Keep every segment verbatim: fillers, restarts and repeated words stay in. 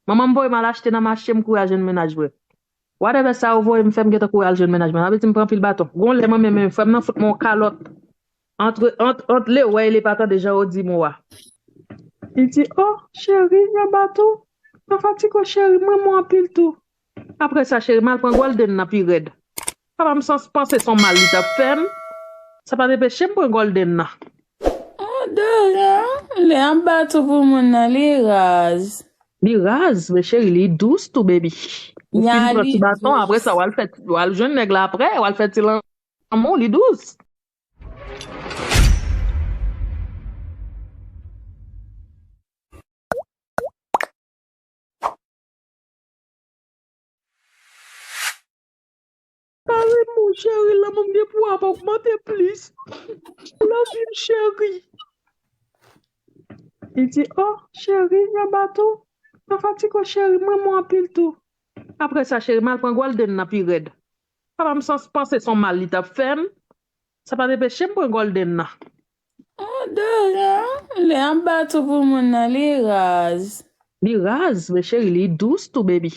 Manman m voye m al achte nan mache, m kouri al jwenn mennaj mwen. Whatever sa yo voye m fè, m gentan kouri al jwenn mennaj mwen. Sa vle di m pran anpil baton. Gon lè mwen menm, menm, frè m nan fout mwen yon kalòt. Ant, ant, ant le wè e le pa tande jan yo di m wa. Li di, "Oh, cheri, yon baton. Mwen fatige, cheri, m renmen w anpil tou." Apre sa, cheri, m al pran Golden nan pi rèd. Papa m sans panse son mal li t ap fè m. Sa pa t anpeche m pran Golden nan. Oh, Dora, lè ap bat ou pou moun nan, li raz. Li raz, men cheri, li dous tou, baby. Ou fin pran ti baton, apre sa, w al fè, w al jwenn nèg la apre, w al fè ti lanmou, li dous. Kare m ou, cheri, lanmou m gen pou w ap ogmante plis. Love you, cheri. Li di, "Oh, cheri, yon baton. Mwen fatige, cheri, m renmen w anpil tou." Apre sa, cheri, m al pran Golden nan pi rèd. Papa m sans panse son mal li t ap fè m. Sa pa t anpeche m pran Golden nan. Oh, Dora, lè ap bat ou pou moun nan, li raz. Li raz, men cheri, li dous tou, baby.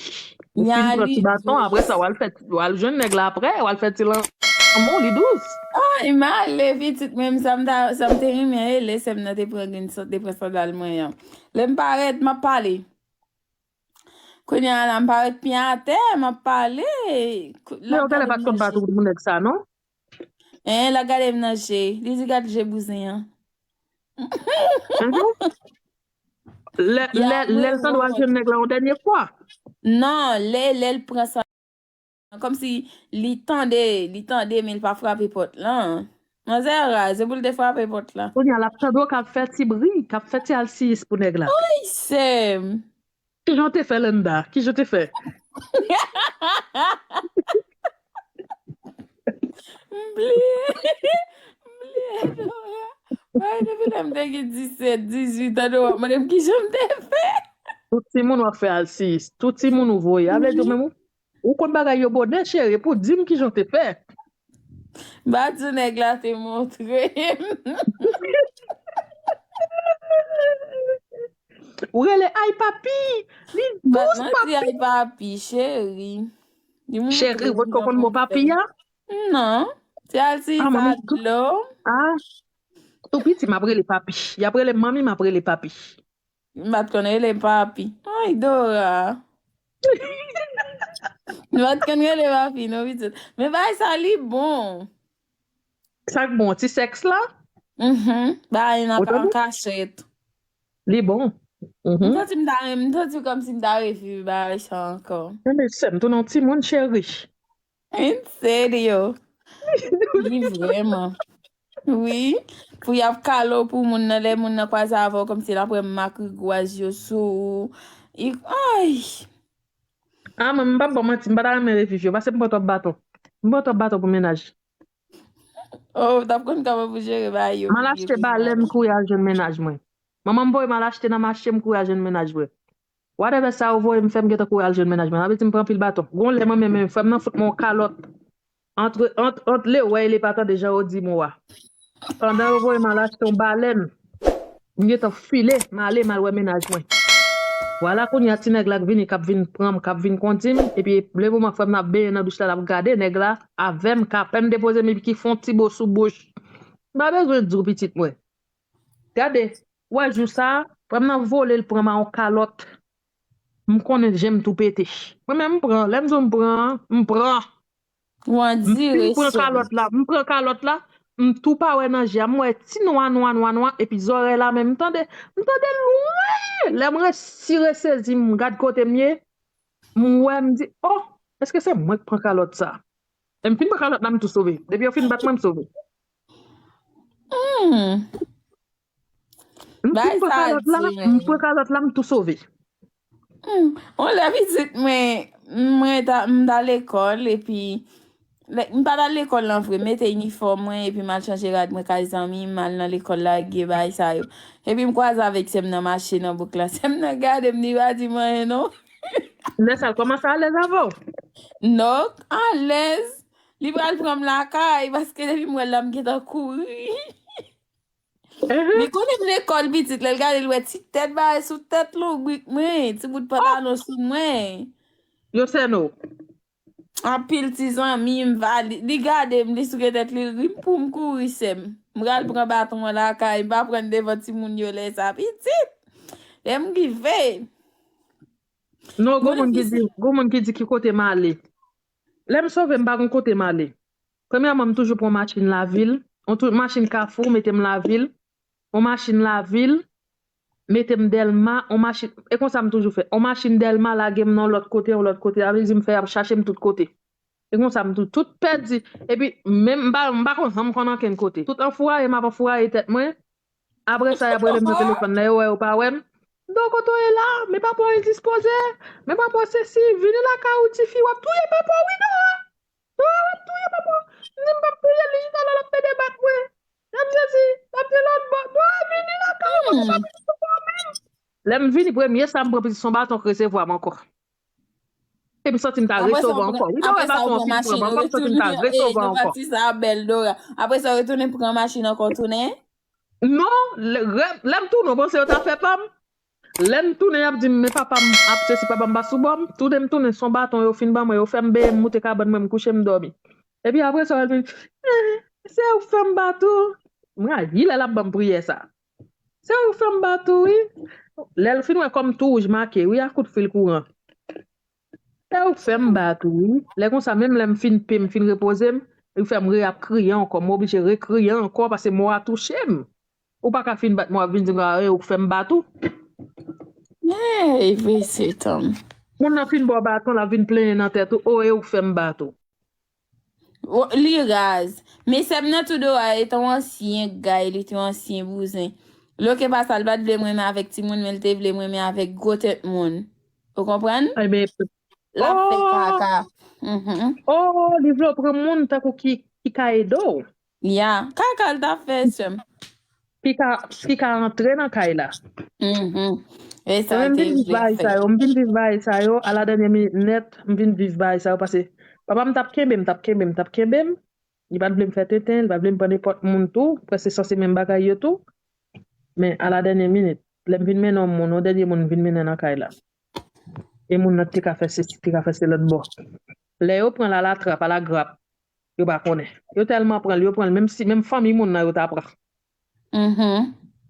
Ou fin pran ti baton, apre sa, w al fè, w al jwenn nèg la apre, w al fè ti lanmou, li dous. Ay, m ale pitit mwen, sa m ta, sa m te renmen, e lè sè m nan te pran grenn san, te pran sandal mwen an. Lè m parèt, m ap pale. Kounye a la, m parèt pye atè, m ap pale. Men yo genlè pa t konn bat ou pou nèg sa, non? En, l ap gade m nan je. Li di, "Gad je bouzen an." Lè, lè, lè l tande w al jwenn nèg la yon dènye fwa. Non, lè, lè l pran sa. Kòmsi li tande, li tande, men li pa frape pòt lan. Manzè raz, se pou l te frape pòt la. Kounye a, l ap tande w k ap fè ti bri, k ap fè ti alsiyis pou nèg la. Ay, sè m. Kijan w te fè, Landa? Kijan w te fè? M bliye. M bliye, Dora. Ay, depi lè m te gen disèt, dizuit an, Dora, mande m kijan m te fè. Tout timoun w ap fè alsiyis. Tout timoun ou voye. A vle di w menm ou, ou konn bagay yo bonè, cheri, epi w di m kijan w te fè. M pa di w nèg la te montre m. Ou rele ay papi. Li dous, papi. Ay papi, cheri. Cheri, ou potko konn mo papi a? Non. Ti al si sa dlo. Ah. Tou piti, m ap rele papi. Y ap rele manmi, m ap rele papi. M pa t konn rele papi. Ay, Dora. M pa t konn rele papi, non, pitit. Men bagay sa, li bon. Sa k bon, ti sèks la? Mhm. Bagay nan an kachèt. Li bon. Mhm. M santi m ta renmen, m santi kòmsi m ta reviv bagay sa ankò. Men sè m, tounen yon timoun cheri. An serye. Li vrèman. Wi. Pou y ap kale w pou moun nan, lè moun nan kwaze avè w, kòmsi l ap wè mak rigwaz yo sou ou. Ay! Ah, mwen, m p ap ba w manti, m pa ta renmen reviv yo, paske m pran twòp baton. M pran twòp baton pou mennaj. Oh, w t ap konn kòman pou jere bagay yo. M al achte balèn, m kouri al jwenn mennaj mwen. Manman m voye m al achte nan mache, m kouri al jwenn mennaj mwen. Whatever sa yo voye m fè, m gentan kouri al jwenn mennaj mwen. Sa vle di m pran anpil baton. Gon lè mwen menm, menm, frè m nan fout mwen yon kalòt. Ant, ant, ant le wè e le pa tande jan yo di mo a. Pandan yo voye m al achte yon balèn, m gentan file, m ale, m al wè mennaj mwen. Vwala kounye a ti nèg la k vini, k ap vin pran m, k ap vin kondi m, epi le moman frè m nan ap benyen nan douch la, l ap gade nèg la avè m, k apèn depoze m, epi ki fè yon ti bo sou bouch. M pa bezwen di w, pitit mwen. Gade, w wè jou sa a, frè m nan vole, l pran m a yon kalòt. M konnen je m tou pete. Mwen menm, m pran. Lè m di w m pran, m pran. M fin pran kalòt la, m pran kalòt la, m tou pa wè nan je a. M wè ti nwa, nwa, nwa, nwa, epi zòrèy la menm, m tande, m tande lwen. Lè m resi resezi, m gad kote m ye, m wè, m di, "Oh, èske se mwen k pran kalòt sa?" E m fin pran kalòt la, m tou sove. Depi yo fin bat mwen, m sove. Hmm. M fin pran kalòt la, m pran kalòt la, m tou sove. Hmm. On lè pitit mwen, mwen ta, m ta lekòl, epi, lè, m pa t al lekòl nan vre, m mete inifòm mwen, epi m al chanje rad mwen kay zanmi m, m al nan lekòl la, gen bagay sa yo. Epi m kwaze avèk sè m nan mache nan bouk la. Sè m nan gade m, li pa di m anyen non. Lè sa l kòmanse alèz avè w? Non, alèz. Li pral pran m lakay, paske depi m wè l la, m gentan kouri. Li konnen m lekòl pitit, lè l gade, l wè ti tèt bagay sou tèt lonbrik mwen, ti bout pantalon sou mwen. Yo sèn ou. Anpil ti zanmi m va li, li gade m, li souke tèt li, ri m pou m kouri, sè m. M pral pran baton an lakay, m pa pran devan timoun yo lè sa pitit. Lè m rive. Non, gon moun ki di, gon moun ki di ki kote m ale. Lè m sove, m pa gon kote m ale. Premyèman, m toujou pran machin lavil. On tou machin Kafou, mete m lavil. On machin lavil, mete m Dèlma, on machin, e konsa m toujou fè. On machin Dèlma, lage m nan lòt kote, on lòt kote. Sa vle di m fè y ap chache m tout kote. E konsa m tou, tout pèdi. Epi, menm m pa, m pa konn janm konn ankenn kote. Tout anfouraye, m ap anfouraye tèt mwen. Apre sa, y ap rele m nan telefòn. Lè yo wè yo pa wè m. Don, kote w ye la? Men papa w endispoze. Men papa w sesi. Vini lakay ou, tifi, w ap touye papa w, wi, Dora. Dora, w ap touye papa w. M di m p ap touye l, li chita la, l ap pede bat mwen. Y ap Jezi, l ap di lòt bò. Dora, vini lakay ou, papa w pa vin sou kò w menm. Lè m vini, premye sa m pran, pitit, se yon baton k resevwa m ankò. Epi m santi m ta resevwa ankò. Wi, Dora, baton an fin pran m ankò, m santi m ta resevwa ankò. Pati sa bèl, Dora. Apre sa, w retounen pran machin ankò, tounen? Non, lè, lè m tounen, w panse yo ta fè pa m? Lè m tounen, y ap di m, men papa m ap sesi, papa m pa sou bò m. Tounen m tounen, se yon baton yo fin ban mwen, yo fè m benyen, m moute kabann mwen, m kouche, m dòmi. Epi apre sa, yo di, eh, se ou k fè m bat ou. M rayi lè l ap ban m priyè sa. Se ou k fè m bat ou, wi. Lè l fin wè kò m tou wouj make, wi, a kout fil kouran. Se ou k fè m bat ou, wi. Lè konsa, menm lè m fin pe, m fin repoze m, li fè m re ap kriye ankò. M oblije rekriye ankò paske mò a touche m. Ou pa ka fin bat mwen, w ap vin di m, ah, e ou k fè m bat ou. Hey, vre se tanm. Moun nan fin ba w baton, l ap vin plenyen nan tèt ou, oh, e ou k fè m bat ou. Li raz. Men sè m nan tou Dora, li te yon ansyen gay, li te yon ansyen bouzen. Loke pa sa, l pa t vle m renmen avèk timoun, men l te vle m renmen avèk gwo tèt moun. Ou konprann? L ap fè kaka. Oh, li vle w pran moun tankou ki, ki ka ede w. Ya, kaka l t ap fè, sè m. Ki ka, ki ka antre nan kay la. E sa l te vle fè. M vin viv bagay sa yo, a la dènyè minit, m vin viv bagay sa yo, paske papa m t ap kenbe m, t ap kenbe m, t ap kenbe m. Li pa t vle m fè tenten, li pa t vle m pran nenpòt moun tou, prèske sanse menm bagay yo tou. Men a la dènyè minit, lè m vin mennen yon moun, yon dènye moun m vin mennen nan kay la. E moun nan te ka fè sesi, te ka fè se lòt bò. Lè yo pran l a la trap, a la grap, yo pa konnen. Yo tèlman pran l, yo pran l, menm si, menm fanmi moun nan yo ta pran.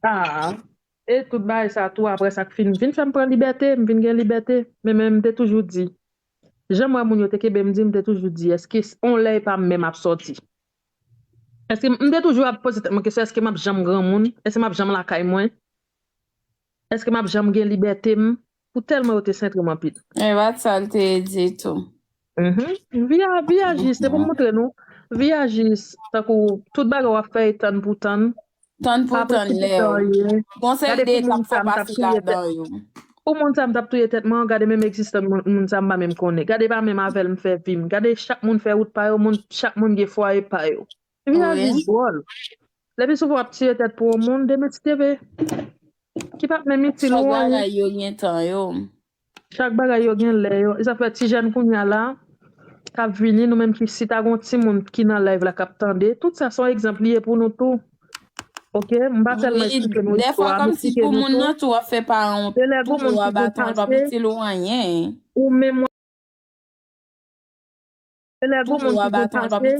Ah, e tout bagay sa tou, apre sa k fin, vin fè m pran libète, m vin gen libète. Men, men m te toujou di, jan m wè moun yo te kenbe m di, m te toujou di, èske on lè e pa m menm ap sòti? Èske m te toujou ap poze tèt mwen kesyon, èske m ap janm granmoun? Èske m ap janm lakay mwen? Èske m ap janm gen libète m? Pou tèlman yo te sentre m anpil. E pa t sa l te di tou. Mhm. Vi a, vi a jis, se pou m montre nou. Vi a jis, tankou tout bagay w ap fè e tann pou tann. Tann pou tann lè. Gon seri de etap fò pase ladan yo. Pou moun sa m t ap touye tèt mwen, gade menm egzistans moun, moun sa m pa menm konnen. Gade pa menm avè l m fè vi m. Gade chak moun fè wout pa yo, moun, chak moun gen fwaye pa yo. Vi a jis dwòl. Lepi souvan w ap tiye tèt pou yon moun, demen ti teve. Ki pa t menm itil ou anyen. Chak bagay yo gen tan yo. Chak bagay yo gen lè yo. E sa fè ti jèn kounye a la k ap vini, nou menm ki si ta gon timoun ki nan live la k ap tande, tout sa se yon egzanp li ye pou nou tou. Oke, m pa tèlman eksplike nou istwa, m eksplike nou tou. Se lè gon moun ki gon pase, ou menm Se lè gon moun ki gon pase,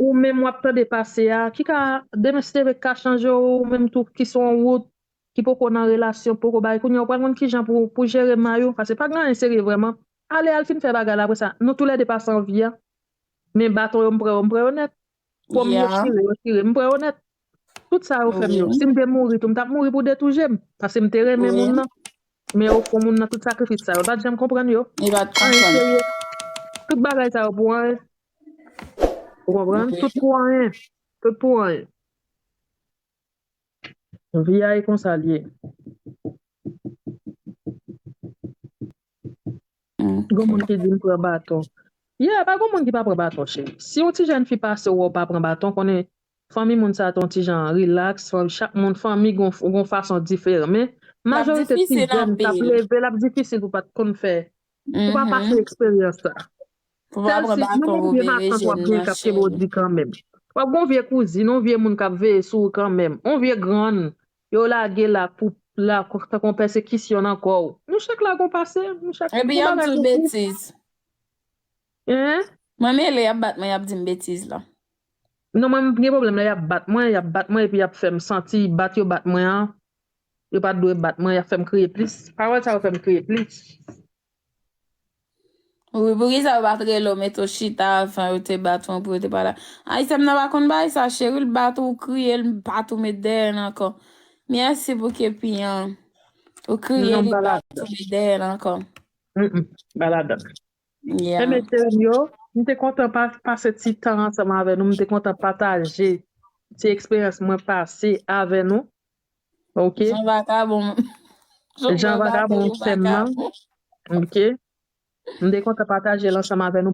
ou menm w ap tande pase a, ki ka, demen si te vle ka chanje w, ou menm tou ki sou yon wout, ki poko nan relasyon, poko bay, kounye a ou pral konn kijan pou, pou jere may ou, paske pa gen anyen serye vrèman. Ale, al fin fè bagay la, apre sa, nou toulède pase anvi a. Men baton yo, m pran yo, m pran yo nèt. Pwòm yo chire, yo chire. M pran yo nèt. Tout sa yo fè m yo. Si m te mouri tou, m t ap mouri pou de tou je m. Paske m te renmen moun nan. Men ofon moun nan, tout sakrifis sa yo, l pa t janm konprann yo. Anyen serye. Tout bagay sa yo pou anyen. Ou konprann? Tout pou anyen. Tout pou anyen. Vi a e konsa l ye. Gon moun ki di m pran baton. Yeah, pa gon moun ki pa pran baton, cheri. Si yon ti jèn fi pase w, w pa pran baton, konnen fanmi moun sa te yon ti jan rilaks, fanmi, chak moun, fanmi gon, gon fason diferan. Men, majorite ti jèn k ap leve, l ap difisil pou pa t konn fè, pou pa pase eksperyans sa. Sèl si yon moun byen matant w ap gen k ap kenbe w di kanmenm. W ap gen yon vye kouzin, yon vye moun k ap veye sou ou kanmenm. Yon vye grann, yo lage la pou la tankou yon pèsekisyon nan kò w. Nou chak la gon pase, nou chak Epi y ap di w betiz. Hein? Mwen mele, y ap bat mwen, y ap di m betiz la. Non, mwen m gen pwoblèm la, y ap bat mwen, y ap bat mwen, epi y ap fè m santi bat yo bat mwen an. Yo pa t dwe bat mwen, y ap fè m kriye plis. Pawòl sa yo fè m kriye plis. Wi, poukisa yo pa t rele w mete w chita avan yo te bat ou pou yo te pale? Ayisyen m nan pa konn bagay sa, cheri, l bat ou, kriye, l bat ou, met dèyè l ankò. Mèsi pou kepi an. Ou kriye, li bat ou, met dèyè l ankò. Mm, mm, pa ladan. Yeah. Enben, cheri m yo, m te kontan pa, pase ti tan ansanm avè nou, m te kontan pataje ti eksperyans mwen pase avè nou. Ok? Jan vakabon. Jan vakabon, sè m nan. Ok? M te kontan pataje l ansanm avè nou.